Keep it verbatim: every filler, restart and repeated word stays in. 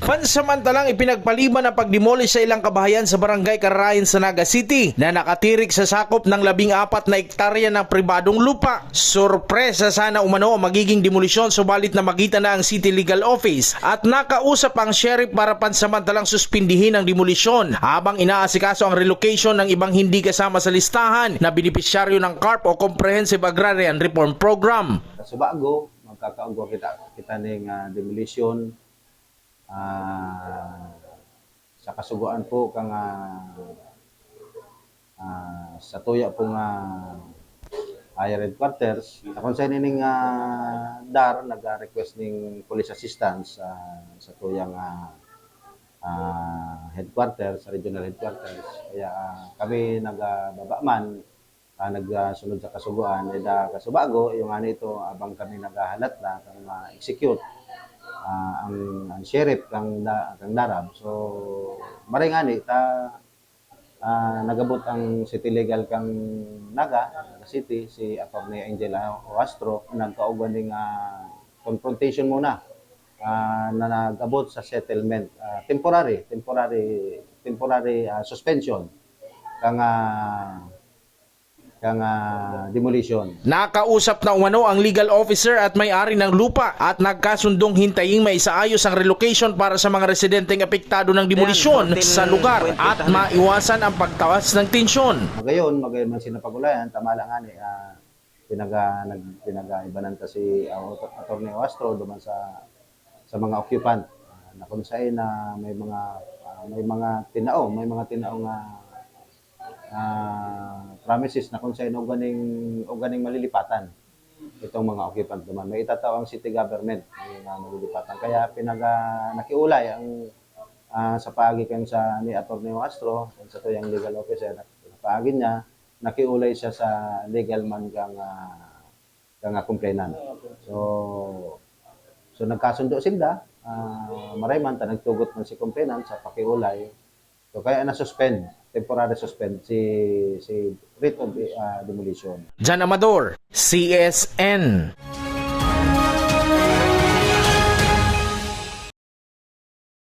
Pansamantalang ipinagpaliban ang pagdemolish sa ilang kabahayan sa Barangay Kararayan sa Naga City na nakatirik sa sakop ng labing apat na hektarya ng pribadong lupa. Sorpresa sana umano ang magiging demolisyon, subalit namagitan na ang City Legal Office at nakausap ang sheriff para pansamantalang suspindihin ang demolisyon habang inaasikaso ang relocation ng ibang hindi kasama sa listahan na benepisyaryo ng CARP o Comprehensive Agrarian Reform Program. Sa Subago, magkakaugwa kita, kita ning ah, demolition ah, sa kasugoan po kang ah, ah, sa tuya po nga higher headquarters. Sa kung sa ining ah, DAR, nag-request ning police assistance ah, sa tuyang ah, ah, headquarters, sa regional headquarters. Kaya ah, kami nagbaba man, ah, nagsunod sa kasugoan, eda kasubago, yung ano ito, abang kami naghahalat na kang ma-execute ah, ang, ang sheriff kang, da, kang Darab. So, maray ngani, ta, ah, nagabot ang city legal kang Naga, Naga City, si Attorney Angel Oastro, nagkaugwa ning ah, confrontation muna ah, na nag-abot sa settlement, ah, temporary, temporary, temporary ah, suspension kang ah, kang ah, demolition. Nakausap na umano ang legal officer at may-ari ng lupa at nagkasundong hintaying maisaayos ang relocation para sa mga residenteng apektado ng demolisyon sa lugar at maiwasan ang pagtaas ng tensyon. Magayon, magayon man sinapag-ulayan, tama lang ani, ah, pinaga, nag, pinagaibanan ta si ah, Attorney Oastro duman sa sa mga occupant ah, na kung saan na may mga ah, may mga tinao, may mga tinao nga ah, premises na kung saan uganing uganing malilipatan itong mga occupant naman. May itatao ang city government yung mga malilipatan. Kaya pinaga nakiulay ang ah, sa paagi kan sa ni Attorney Oastro, ang sa tuyang legal officer, na paagi niya, nakiulay siya sa legal man kang ah, kang ah, complainant. So so nagkasundo sinda, ah, maray man ta nagtugot man si complainant sa pakiulay. So kaya na-suspend, temporary suspend si si writ of ah, demolition. Jan Amador, C S N.